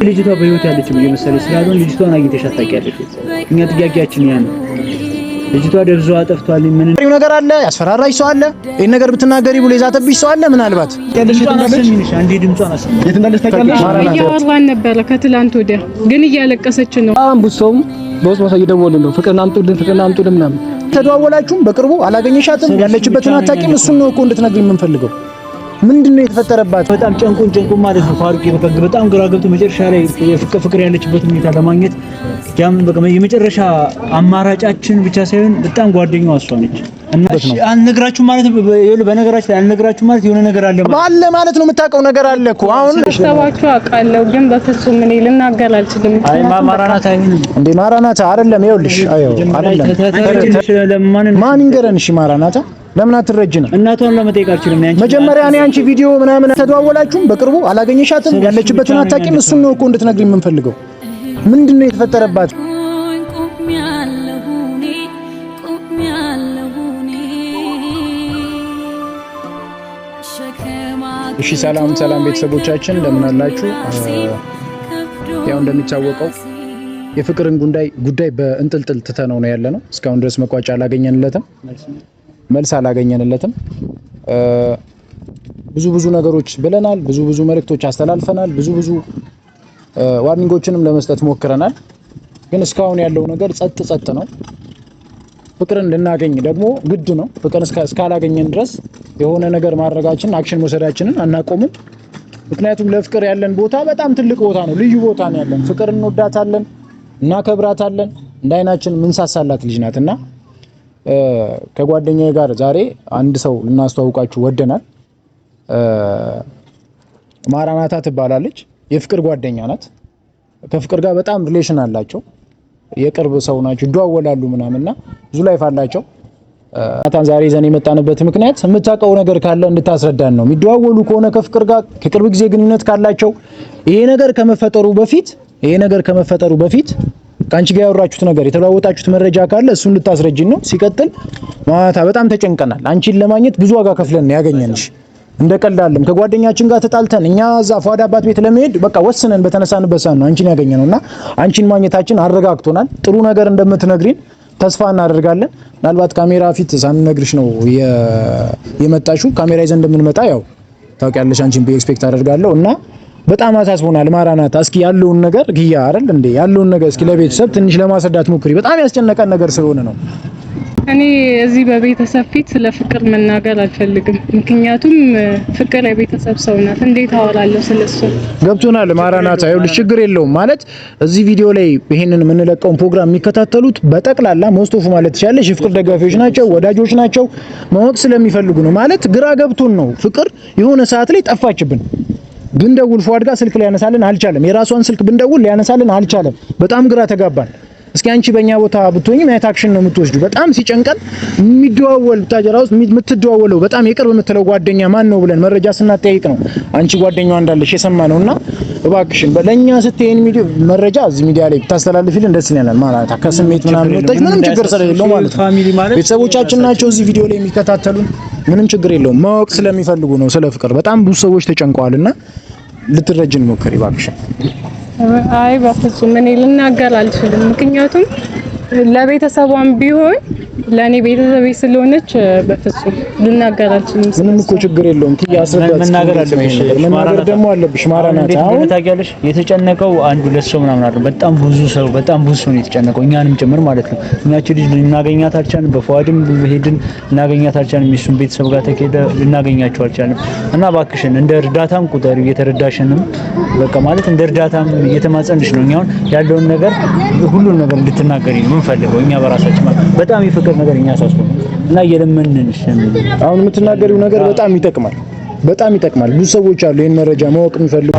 ልጅቷ በህይወት ያለች እየመሰለኝ ስላልሆነ ልጅቷን አግኝተሻት ታውቂያለሽ? እኛ ጥያቄያችን ያ ነው። ልጅቷ ደብዛዋ ጠፍቷል። ምን ነገር አለ? ያስፈራራሽ ሰው አለ? ይሄን ነገር ብትናገሪ ብሎ የዛተብሽ ሰው አለ? ምናልባት ድምጿን አሰሚንሽ፣ አንዴ ድምጿን አሰሚኝ። የት እንዳለች ታውቂያለሽ? እያወራን ነበረ ከትላንት ወዲያ፣ ግን እያለቀሰች ነው። በጣም ብዙ ሰውም በውስጥ መስመር እየደወሉ ነው፣ ፍቅርን አምጡልን፣ ፍቅርን አምጡልን ምናምን። ተደዋወላችሁም? በቅርቡ አላገኘሻትም? ያለችበትን አታውቂም? እሱን ነው እኮ እንድትነግሪኝ የምንፈልገው። ምንድን ነው የተፈጠረባት? በጣም ጨንቁን ጨንቁን ማለት ነው። ፋሩቅ በቃ በጣም ግራ ገብቶ መጨረሻ ላይ ፍቅር ያለችበት ሁኔታ ለማግኘት ያም በቃ የመጨረሻ አማራጫችን ብቻ ሳይሆን በጣም ጓደኛዋ እሷ ነች። እና አልነግራችሁም ማለት በነገራችን ላይ አልነግራችሁም ማለት የሆነ ነገር አለ ማለት አለ ማለት ነው። የምታውቀው ነገር አለ እኮ አሁን ሰባችሁ አውቃለሁ፣ ግን በፍጹም እኔ ልናገር አልችልም። አይ ማራናታ አይሆንም እንዴ ማራናታ አይደለም። ይኸውልሽ፣ አዮ አይደለም። ማን ይንገረን? እሺ ማራናታ ለምን አትረጅንም? እናቷን ለመጠየቅ አልችልም። ያንቺ መጀመሪያ እኔ አንቺ ቪዲዮ ምናምን ተደዋወላችሁም? በቅርቡ አላገኘሻትም? ያለችበትን አታውቂም? እሱን ነው እኮ እንድትነግሪኝ የምንፈልገው። ምንድን ነው የተፈጠረባት? እሺ ሰላም ሰላም ቤተሰቦቻችን እንደምን አላችሁ? ያው እንደሚታወቀው የፍቅርን ጉዳይ በእንጥልጥል ትተነው ነው ያለነው። እስካሁን ድረስ መቋጫ አላገኘንለትም፣ መልስ አላገኘንለትም። ብዙ ብዙ ነገሮች ብለናል፣ ብዙ ብዙ መልእክቶች አስተላልፈናል፣ ብዙ ብዙ warning ኦችንም ለመስጠት ሞክረናል። ግን እስካሁን ያለው ነገር ጸጥ ጸጥ ነው። ፍቅርን ልናገኝ ደግሞ ግድ ነው። ፍቅርን እስካላገኘን ድረስ የሆነ ነገር ማድረጋችንን action መውሰዳችንን አናቆምም። ምክንያቱም ለፍቅር ያለን ቦታ በጣም ትልቅ ቦታ ነው፣ ልዩ ቦታ ነው ያለን። ፍቅር እንወዳታለን፣ እናከብራታለን። እንደ አይናችን ምንሳሳላት ልጅ ናት እና ከጓደኛዬ ጋር ዛሬ አንድ ሰው ልናስተዋውቃችሁ ወደናል። ማራናታ ትባላለች። የፍቅር ጓደኛ ናት። ከፍቅር ጋር በጣም relation አላቸው። የቅርብ ሰው ናቸው። ይደዋወላሉ ምናምንና ብዙ life አላቸው። ናታን ዛሬ ይዘን የመጣንበት ምክንያት የምታውቀው ነገር ካለ እንድታስረዳን ነው። የሚደዋወሉ ከሆነ ከፍቅር ጋር ከቅርብ ጊዜ ግንኙነት ካላቸው ይሄ ነገር ከመፈጠሩ በፊት ይሄ ነገር ከመፈጠሩ በፊት ከአንቺ ጋር ያወራችሁት ነገር የተለዋወጣችሁት መረጃ ካለ እሱን እንድታስረጅን ነው። ሲቀጥል ማታ በጣም ተጨንቀናል። አንቺን ለማግኘት ብዙ ዋጋ ከፍለን ነው ያገኘንሽ። እንደ ቀልድ ከጓደኛችን ጋር ተጣልተን እኛ እዛ ፏድ አባት ቤት ለመሄድ በቃ ወስነን በተነሳንበት ሰዓት ነው አንቺን ያገኘነው እና አንቺን ማግኘታችን አረጋግቶናል። ጥሩ ነገር እንደምትነግሪን ተስፋ እናደርጋለን። ምናልባት ካሜራ ፊት ሳንነግርሽ ነው የመጣሽው። ካሜራ ይዘን እንደምንመጣ ያው ታውቂያለሽ፣ አንቺን በ expect አደርጋለሁ እና በጣም አሳስቦናል። ማራናታ እስኪ ያለውን ነገር ግያ አይደል እንዴ ያለውን ነገር እስኪ ለቤተሰብ ትንሽ ለማስረዳት ሞክሪ። በጣም ያስጨነቀን ነገር ስለሆነ ነው። እኔ እዚህ በቤተሰብ ፊት ስለ ፍቅር መናገር አልፈልግም። ምክንያቱም ፍቅር የቤተሰብ ሰው ናት። እንዴት አወራለሁ ስለሱ? ገብቶናል። ማራናታ ይኸውልሽ፣ ችግር የለውም ማለት እዚህ ቪዲዮ ላይ ይሄንን የምንለቀውን ፕሮግራም የሚከታተሉት በጠቅላላ most of ማለት ትችላለሽ የፍቅር ደጋፊዎች ናቸው፣ ወዳጆች ናቸው። ማወቅ ስለሚፈልጉ ነው ማለት ግራ ገብቶን ነው። ፍቅር የሆነ ሰዓት ላይ ጠፋችብን። ብንደውል ፏድ ጋር ስልክ ሊያነሳልን አልቻለም። የራሷን ስልክ ብንደውል ሊያነሳልን አልቻለም። በጣም ግራ ተጋባን። እስኪ አንቺ በእኛ ቦታ ብትሆኚ ምን አይነት action ነው የምትወስጂው? በጣም ሲጨንቀን የሚደዋወል ብታጀራ ውስጥ የምትደዋወለው በጣም የቅርብ የምትለው ጓደኛ ማን ነው ብለን መረጃ ስናጠያይቅ ነው አንቺ ጓደኛዋ እንዳለሽ የሰማነው እና እባክሽን ለእኛ ስትይ መረጃ እዚህ ሚዲያ ላይ ብታስተላልፊልን ደስ ይለናል። ማለት ከስሜት ምናምን ወጣች ምንም ችግር ስለሌለው ማለት ነው። ቤተሰቦቻችን ናቸው እዚህ ቪዲዮ ላይ የሚከታተሉን፣ ምንም ችግር የለውም። ማወቅ ስለሚፈልጉ ነው ስለ ፍቅር። በጣም ብዙ ሰዎች ተጨንቀዋልና ልትረጅን ሞክሪ እባክሽን። አይ በፍጹም እኔ ልናገር አልችልም። ምክንያቱም ለቤተሰቧም ቢሆን ለእኔ ቤተሰቤ ስለሆነች በፍጹም ልናገር አልችልም። ምንም እኮ ችግር የለውም። አስረዳት። መናገር አለብሽ፣ መናገር ደግሞ አለብሽ። ማራናታ አሁን ታውቂያለሽ፣ የተጨነቀው አንድ ሁለት ሰው ምናምን አይደለም። በጣም ብዙ ሰው፣ በጣም ብዙ ሰው ነው የተጨነቀው፣ እኛንም ጭምር ማለት ነው። እኛች ልጅ ልናገኛት አልቻልንም። በፈዋድም ሄድን ልናገኛት አልቻልንም። የእሱን ቤተሰብ ጋር ተሄደ ልናገኛቸው አልቻልንም። እና እባክሽን እንደ እርዳታም ቁጠሪ፣ እየተረዳሽንም በቃ ማለት እንደ እርዳታም እየተማጸንሽ ነው። እኛውን ያለውን ነገር ሁሉን ነገር እንድትናገሪ ነው የምንፈልገው እኛ በራሳችን ማለት በጣም የፍቅር ነገር እኛ አሳስቦናል እና እየለመንንሽ አሁን የምትናገሪው ነገር በጣም ይጠቅማል፣ በጣም ይጠቅማል። ብዙ ሰዎች አሉ ይሄን መረጃ ማወቅ የሚፈልጉ።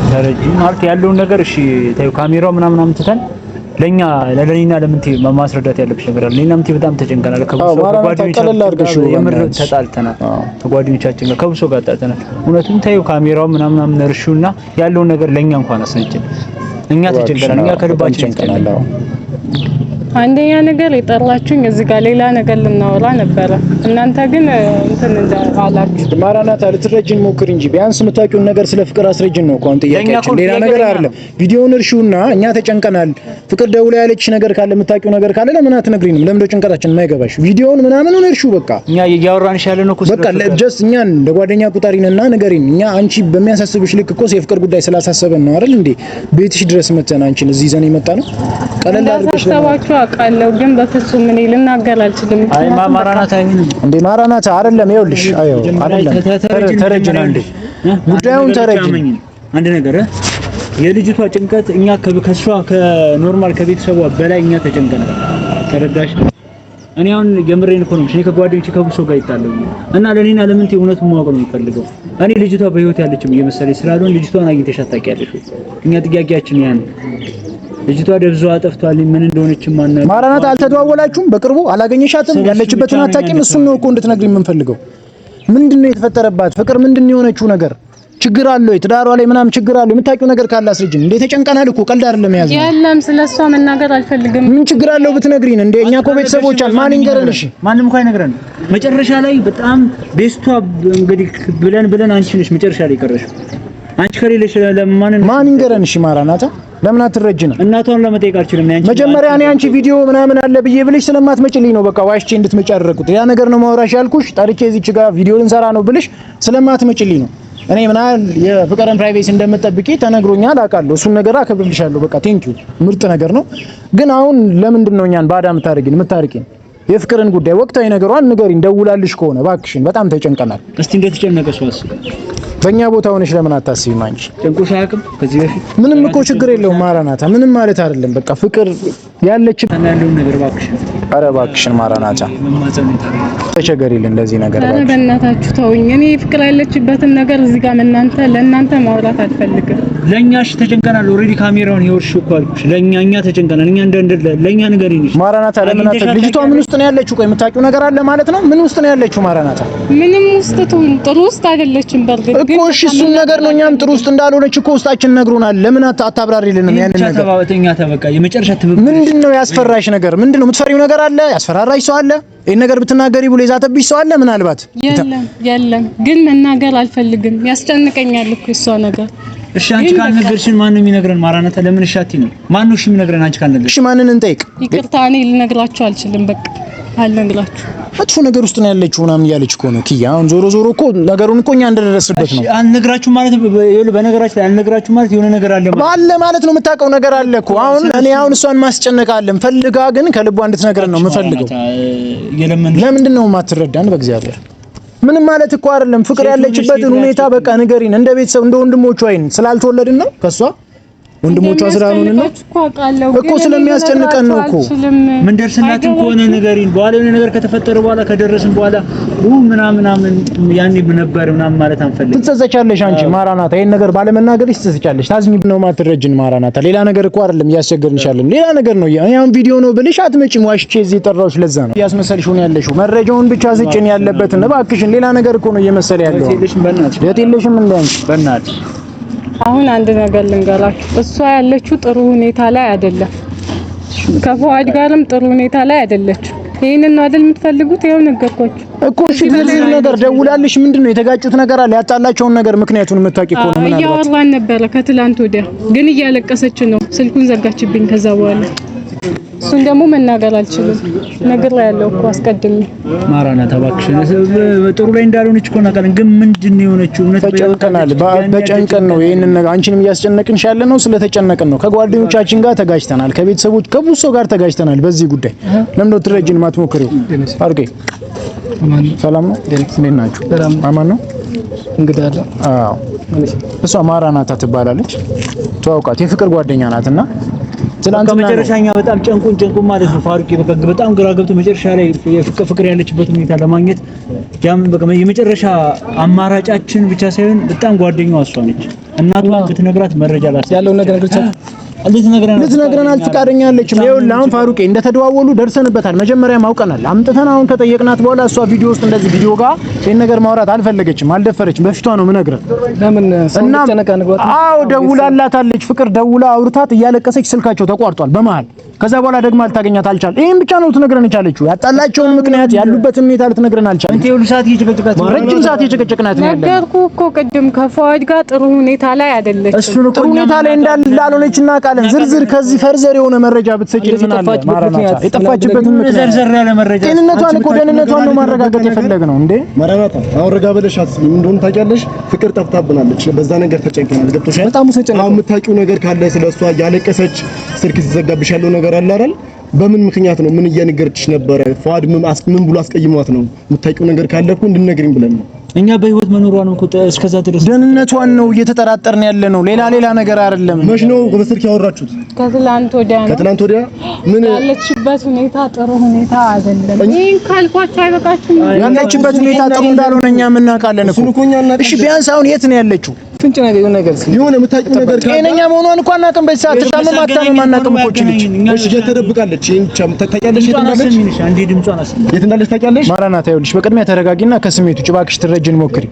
ተረጂ ማለት ያለውን ነገር እሺ፣ ታዩ ካሜራው ምናምን አምጥተን ለኛ ለለኔና ለምንቴ ማስረዳት ያለብሽ ነገር አለ። ለኔና ምንቴ በጣም ተጨንቀናል። ከብሶ ጓደኞቻችን የምር ተጣልተናል። ከጓደኞቻችን ጋር ከብሶ ጋር ተጣልተናል። እውነቱን ታዩ ካሜራው ምናምን ምናምን እርሺውና ያለውን ነገር ለኛ እንኳን አስነጭን። እኛ ተጨንቀናል። እኛ ከልባችን ተጨንቀናል። አንደኛ ነገር የጠራችሁኝ እዚህ ጋር ሌላ ነገር ልናወራ ነበረ። እናንተ ግን እንትን እንዳላችሁ ማራናታ ልትረጅን ሞክር እንጂ ቢያንስ የምታውቂውን ነገር ስለ ፍቅር አስረጅን ነው እኮ አሁን ጥያቄያችን፣ ሌላ ነገር አይደለም። ቪዲዮውን እርሺውና እኛ ተጨንቀናል። ፍቅር ደውላ ያለችሽ ነገር ካለ የምታውቂው ነገር ካለ ለምን አትነግሪንም? ለምን ጭንቀታችን የማይገባሽ? ቪዲዮውን ምናምኑን እርሺው በቃ። እኛ እያወራንሽ ያለ ነው እኮ በቃ just እኛን እንደ ጓደኛ ቁጠሪንና ንገሪን። እኛ አንቺ በሚያሳስብሽ ልክ እኮ የፍቅር ጉዳይ ስላሳሰበን ነው አይደል እንዴ ቤትሽ ድረስ መተን አንቺን እዚህ ይዘን የመጣ ነው። ቀለል አድርገሽ እንዳሳሰባችሁ አውቃለሁ፣ ግን በፍጹም እኔ ልናገር አልችልም። አይ ማራናታ አይሆንም እንዴ ማራናታ አይደለም። ይኸውልሽ፣ አዮ አይደለም፣ ተረጅን አንዴ ጉዳዩን ተረጅን። አንድ ነገር የልጅቷ ጭንቀት እኛ ከሷ ከ normal ከቤተሰቧ በላይ እኛ ተጨንቀናል። ተረዳሽ? እኔ አሁን የምሬን እኮ ነው። እኔ ከጓደኞቼ ከብሶ ጋር ይጣላሉ እና ለኔና ለምንቴ እውነቱን ማወቅ ነው የምፈልገው። እኔ ልጅቷ በህይወት ያለችም እየመሰለኝ ስላልሆነ ልጅቷን አግኝተሽ ታውቂያለሽ ወይ? እኛ ጥያቄያችን ያ ነው። ልጅቷ ደብዛዋ ጠፍቷል። ምን እንደሆነችም አናውቅም። ማራናታ አልተደዋወላችሁም? በቅርቡ አላገኘሻትም? ያለችበትን አታውቂም? እሱን ነው እኮ እንድትነግሪኝ የምንፈልገው። ምንድነው የተፈጠረባት ፍቅር? ምንድነው የሆነችው ነገር? ችግር አለ ወይ? ትዳሯ ላይ ምናምን ችግር አለ? የምታውቂው ነገር ካለ አስረጅን። እንዴ ተጨንቀናል እኮ ቀልድ አይደለም የያዝነው። የለም ስለሷ መናገር አልፈልግም። ምን ችግር አለው ብትነግሪን? እንዴ እኛ እኮ ቤተሰቦች አል ማን ይንገረን? እሺ ማንም እኮ አይነግረን። መጨረሻ ላይ በጣም ቤስቷ እንግዲህ ብለን ብለን አንቺ ነሽ መጨረሻ ላይ ቀረሽው። አንቺ ከሌለሽ ለማን ማን ይንገረን? እሺ ማራናታ ለምን አትረጅንም? እናቷን ለመጠየቅ አልችልም። እኔ አንቺ መጀመሪያ እኔ አንቺ ቪዲዮ ምናምን አለ ብዬ ብልሽ ስለማትመጭልኝ ነው በቃ ዋሽቼ እንድትመጪ ያደረኩት። ያ ነገር ነው ማውራሽ ያልኩሽ። ጠርቼ እዚች ጋር ቪዲዮ ልንሰራ ነው ብልሽ ስለማትመጭልኝ ነው። እኔ ምናምን የፍቅርን privacy እንደምጠብቂ ተነግሮኛል፣ አውቃለሁ። እሱን ነገር አከብርልሻለሁ። በቃ thank you፣ ምርጥ ነገር ነው። ግን አሁን ለምንድን ነው እኛን ባዳ የምታደርጊን የምታርቂን? የፍቅርን ጉዳይ ወቅታዊ ነገሯን ንገሪን። ደውላልሽ ከሆነ እባክሽን፣ በጣም ተጨንቀናል። እስቲ እንደተጨነቀ ሰው አስብ። በእኛ ቦታ ሆነሽ ለምን አታስቢም? አንቺ ጨንቆሽ አያውቅም ከዚህ በፊት? ምንም እኮ ችግር የለውም ማራናታ፣ ምንም ማለት አይደለም። በቃ ፍቅር ያለች ያለውን ነገር እባክሽን፣ ኧረ እባክሽን ማራናታ ተቸገሪልን ለዚህ ነገር ኧረ በእናታችሁ ተውኝ። እኔ ፍቅር ያለችበትን ነገር እዚህ ጋር እናንተ ለእናንተ ማውራት አልፈልግም። ለእኛ እሺ ተጨንቀናል። already ካሜራውን ይወርሽ እኮ አልኩሽ። ለእኛ እኛ ተጨንቀናል። እኛ እንደ ለእኛ ንገሪኝ ማራናታ። ለምን ልጅቷ ምን ውስጥ ነው ያለችው? ቆይ የምታውቂው ነገር አለ ማለት ነው? ምን ውስጥ ነው ያለችው ማራናታ? ምንም ውስጥ ትሁን ጥሩ ውስጥ አይደለችም። በርግጥ እኮ እሺ እሱን ነገር ነው። እኛም ጥሩ ውስጥ እንዳልሆነች እኮ ውስጣችን ነግሮናል። ለምን አታብራሪልንም ያንን ነገር? ተባበተኛ ተበቃ የመጨረሻ ትብብር ምንድነው ያስፈራሽ ነገር? ምንድነው የምትፈሪው ነገር አለ? ያስፈራራሽ ሰው አለ? ይሄን ነገር ብትናገሪ ብሎ የዛተብሽ ሰው አለ? ምናልባት የለም የለም፣ ግን መናገር አልፈልግም። ያስጨንቀኛል እኮ እሷ ነገር። እሺ አንቺ ካልነገርሽን ማን ነው የሚነግረን? ማራናታ ለምን እሺ አትይንም? ማን ነው እሺ የሚነግረን አንቺ ካልነገርሽን? እሺ ማንን እንጠይቅ? ይቅርታ እኔ ልነግራችሁ አልችልም። በቃ አልነግራችሁ። መጥፎ ነገር ውስጥ ነው ያለችው ምናምን እያለች እኮ ነው ኪያ። አሁን ዞሮ ዞሮ እኮ ነገሩን እኮ እኛ እንደደረስበት ነው። አልነግራችሁ ማለት በነገራችሁ ላይ አልነግራችሁ ማለት የሆነ ነገር አለ ማለት አለ ማለት ነው። የምታውቀው ነገር አለ እኮ አሁን እኔ አሁን እሷን ማስጨነቅ አለም ፈልጋ ግን ከልቧ እንድትነግረን ነው የምፈልገው። ለምንድን ነው የማትረዳን? በእግዚአብሔር ምንም ማለት እኮ አይደለም። ፍቅር ያለችበትን ሁኔታ በቃ ንገሪን። እንደ ቤተሰብ እንደ ወንድሞቿ አይን ስላልተወለድን ነው ከሷ ወንድሞቿ ስላልሆንን ነው እኮ ስለሚያስጨንቀን ነው እኮ። ምን ደርስላትም ከሆነ ንገሪን። በኋላ የሆነ ነገር ከተፈጠረ በኋላ ከደረስን በኋላ ምናምን ምናምን ያኔ ነበር ምናምን ማለት አንፈልግም። ትጸጸቻለሽ አንቺ ማራናታ፣ ይሄን ነገር ባለመናገርሽ ትጸጸቻለሽ። ታዝኝ ነው ማትረጅን ማራናታ። ሌላ ነገር እኮ አይደለም እያስቸገርንሽ ያለን ሌላ ነገር ነው። እኔ አሁን ቪዲዮ ነው ብልሽ አትመጪም። ዋሽቼ እዚህ ጠራሁሽ። ለዛ ነው እያስመሰልሽ ሆነ ያለሽው። መረጃውን ብቻ ስጭን ያለበትን እባክሽን። ሌላ ነገር እኮ ነው እየመሰለ ያለው። የት የለሽም እንደ አንቺ በእናትሽ አሁን አንድ ነገር ልንገራችሁ፣ እሷ ያለችው ጥሩ ሁኔታ ላይ አይደለም። ከፉአድ ጋርም ጥሩ ሁኔታ ላይ አይደለችም። ይሄንን ነው አይደል የምትፈልጉት? ይኸው ነገርኳችሁ እኮ። እሺ ዝርዝር ነገር ደውላልሽ፣ ምንድን ነው የተጋጩት ነገር አለ ያጣላቸውን ነገር ምክንያቱን የምታውቂ እኮ ነው። ምናልባት እያወራን ነበረ ከትላንት ወዲያ፣ ግን እያለቀሰች ነው። ስልኩን ዘጋችብኝ። ከዛ በኋላ እሱን ደግሞ መናገር አልችልም። ነግሬያለሁ እኮ አስቀድሜ። ማራናታ እባክሽ፣ ጥሩ ላይ እንዳልሆነች እኮ እናውቃለን፣ ግን ምንድን ነው የሆነችው? እውነት ተጨንቀናል። በጨንቀን ነው ይሄንን ነገር አንቺንም እያስጨነቅንሽ ያለ ነው። ስለተጨነቅን ነው። ከጓደኞቻችን ጋር ተጋጭተናል፣ ከቤተሰቦች ከብዙ ሰው ጋር ተጋጭተናል በዚህ ጉዳይ። ለምን ነው ትረጂን ማትሞክሪው? አርጌ ሰላም ነው? እንዴት ናችሁ? አማን ነው? እንግዳ አለ። አዎ፣ እሷ ማራናታ ትባላለች። ተዋውቃት፣ የፍቅር ጓደኛ ናትና ትናንትና መጨረሻኛ በጣም ጨንቁን ጨንቁን ማለት ነው ፋሩቅ በቃ በጣም ግራ ገብቶ መጨረሻ ላይ ፍቅር ያለችበት ሁኔታ ለማግኘት ያም በቃ የመጨረሻ አማራጫችን ብቻ ሳይሆን በጣም ጓደኛዋ እሷ ነች። እናቷ ብትነግራት መረጃ ላስ ያለውን ነገር ልትነግረን ፈቃደኛ አለችም። ይኸውልህ አሁን ፋሩቄ እንደተደዋወሉ ደርሰንበታል። መጀመሪያም አውቀናል። አምጥተን አሁን ከጠየቅናት በኋላ እሷ ቪዲዮ ውስጥ እንደዚህ ቪዲዮ ጋር ይሄን ነገር ማውራት አልፈለገችም፣ አልደፈረችም። በፊቷ ነው የምነግርህ። ለምን ሰው አዎ ደውላላታለች። ፍቅር ደውላ አውርታት እያለቀሰች ስልካቸው ተቋርጧል በመሃል። ከዛ በኋላ ደግሞ አልታገኛት አልቻል። ይሄን ብቻ ነው ልትነግረን የቻለችው። ያጣላቸውን ምክንያት ያሉበትን ሁኔታ ልትነግረን አልቻለችም። አንተ ሁሉ ሰዓት እየጨቀጨቃት ረጅም ሰዓት እየጨቀጨቅናት ነው ያለነው። ነገርኩህ እኮ ቅድም ከፈዋድ ጋር ጥሩ ሁኔታ ላይ አይደለችም። እሱን ጥሩ ሁኔታ ላይ እንዳልሆነች እናውቃለን። ዝርዝር ከዚህ further የሆነ መረጃ ብትሰጪን ምን አለ? ማራናታ የጠፋችበትን ምክንያት ዘርዘር ያለ መረጃ ጤንነቷን እኮ ደህንነቷን ነው ማረጋገጥ የፈለግነው እንዴ። ማራናታ አሁን ረጋ ብለሽ አስቢ። ምን እንደሆነ ታውቂያለሽ? ፍቅር ጠፍታብናለች። በዛ ነገር ተጨንቀናል። ገብቶሻል? በጣም ተጨንቀናል። አሁን የምታውቂው ነገር ካለ ስለሷ እያለቀሰች ስልክ ሲዘጋብሽ ያለው ነገር አለ አይደል? በምን ምክንያት ነው? ምን እየነገረችሽ ነበረ? ፏድ ምን ብሎ አስቀይሟት ነው? የምታውቂው ነገር ካለ እኮ እንድነግሪኝ ብለን ነው። እኛ በህይወት መኖሯን እኮ እስከዛ ድረስ ደህንነቷን ነው እየተጠራጠርን ያለ ነው። ሌላ ሌላ ነገር አይደለም። መች ነው በስልክ ያወራችሁት? ከትላንት ወዲያ ነው። ከትላንት ወዲያ ምን ያለችበት ሁኔታ ጥሩ ሁኔታ አይደለም። ይሄን ካልኳችሁ አይበቃችሁም? ያለችበት ሁኔታ ጥሩ እንዳልሆነ እኛ እናውቃለን እኮ። እሺ ቢያንስ አሁን የት ነው ያለችው? ፍንጭ ነገር የሆነ ነገር የሆነ የምታውቂው ነገር ካለ ጤነኛ መሆኗን እኮ አናውቅም። በዚህ ሰዓት ትታመም አትታመም አናውቅም እኮ እቺ ልጅ። እሺ የት ተደብቃለች? ይሄን ታውቂያለሽ? የት እንዳለች? አንዴ ድምጿን አሰሚኝ። የት እንዳለች ታውቂያለሽ? ማራናታ ይኸውልሽ፣ በቅድሚያ ተረጋጊና ከስሜቱ ውጭ እባክሽ ትረጅን ሞክሪ።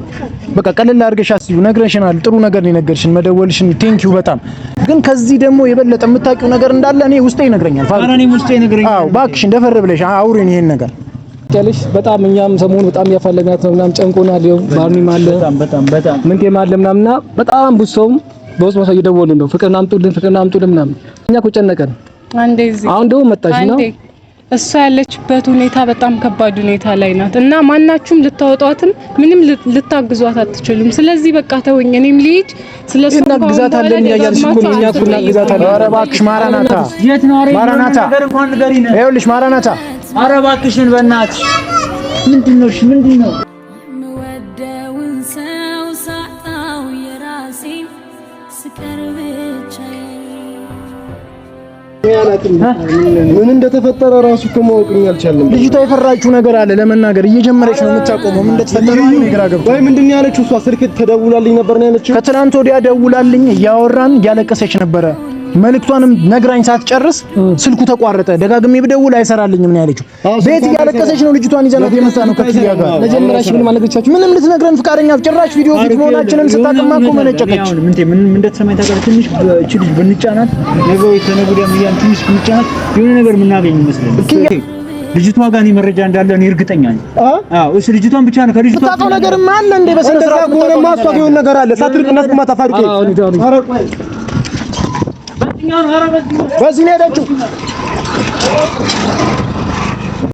በቃ ቀለል አድርገሽ አስቢው። ነግረሽናል፣ ጥሩ ነገር ነው የነገርሽን፣ መደወልሽን thank you በጣም ግን ከዚህ ደግሞ የበለጠ የምታውቂው ነገር እንዳለ እኔ ውስጤ ይነግረኛል። ኧረ እኔም ውስጤ ይነግረኛል። አዎ እባክሽ እንደፈር ብለሽ አውሪን ይሄን ነገር ያለሽ በጣም እኛም ሰሞኑን በጣም እያፋለግናት ነው ምናምን ጨንቆናል። ይኸው ባርኒም አለ በጣም በጣም በጣም ምንቴም አለ ምናምንና በጣም ብዙ ሰውም በውስጥ መስመር እየደወሉ ነው ፍቅርን አምጡልን፣ ፍቅርን አምጡልን ምናምን። እኛ እኮ ጨነቀን። አንዴ እዚህ አሁን ደግሞ መጣሽ ነው። እሷ ያለችበት ሁኔታ በጣም ከባድ ሁኔታ ላይ ናት እና ማናችሁም ልታወጧትም ምንም ልታግዟት አትችሉም። ስለዚህ በቃ ተወኝ፣ እኔም ልሂድ። ስለሱ እናግዛታለን እያልሽ እኮ ነው። እኛ እኮ እናግዛታለን። ኧረ እባክሽ ማራናታ፣ የት ነው? ኧረ ማራናታ፣ ነገር እንኳን ንገሪን። ይኸውልሽ ማራናታ፣ ኧረ እባክሽን በእናትሽ ምንድን ነው? እሺ ምንድን ነው? የምወደውን ሰው ሳጣው የራሴን ስቀር ብቻዬን ምን እንደተፈጠረ ራሱ እኮ ማወቅ አልቻልንም። ልጅቷ የፈራችው ነገር አለ ለመናገር እየጀመረች ነው የምታቆመው። ምን እንደተፈጠረ ነው ግራ ገብቶ። ወይ ምንድን ነው ያለችው? እሷ ስልክ ተደውላልኝ ነበር ነው ያለችው። ከትናንት ወዲያ ደውላልኝ እያወራን እያለቀሰች ነበረ። መልእክቷንም ነግራኝ ሳትጨርስ ስልኩ ተቋረጠ። ደጋግሜ ብደውል አይሰራልኝም ነው ያለችው። ቤት እያለቀሰች ነው ልጅቷን ይዘናት የመጣ ነው ከኪያ ጋር። መጀመሪያሽ ምንም አልነገረቻችሁም? ምንም ልትነግረን ፍቃደኛ ጭራሽ ቪዲዮ ፊት መሆናችንን ስታቅማ እኮ መነጨቀች። ምን እንደተሰማኝ ታውቃለህ? ትንሽ እቺ ልጅ ብንጫናት ነገ ወይ ከነገ ወዲያ እያልን ትንሽ ብንጫናት የሆነ ነገር የምናገኝ ይመስለኛል። ልጅቷ ጋር እኔ መረጃ እንዳለ እኔ እርግጠኛ ነኝ። አዎ እሱ ልጅቷን ብቻ ነው ከልጅቷ የምታውቀው ነገርማ አለ እንዴ? በስነ እንደዛ ስርዓት ከሆነማ እሷ ጋር የሆነ ነገር አለ። ሳትርቅ እናስቆማት። አፋርቄ ኧረ ቆይ በዚህ ነው የሄደችው።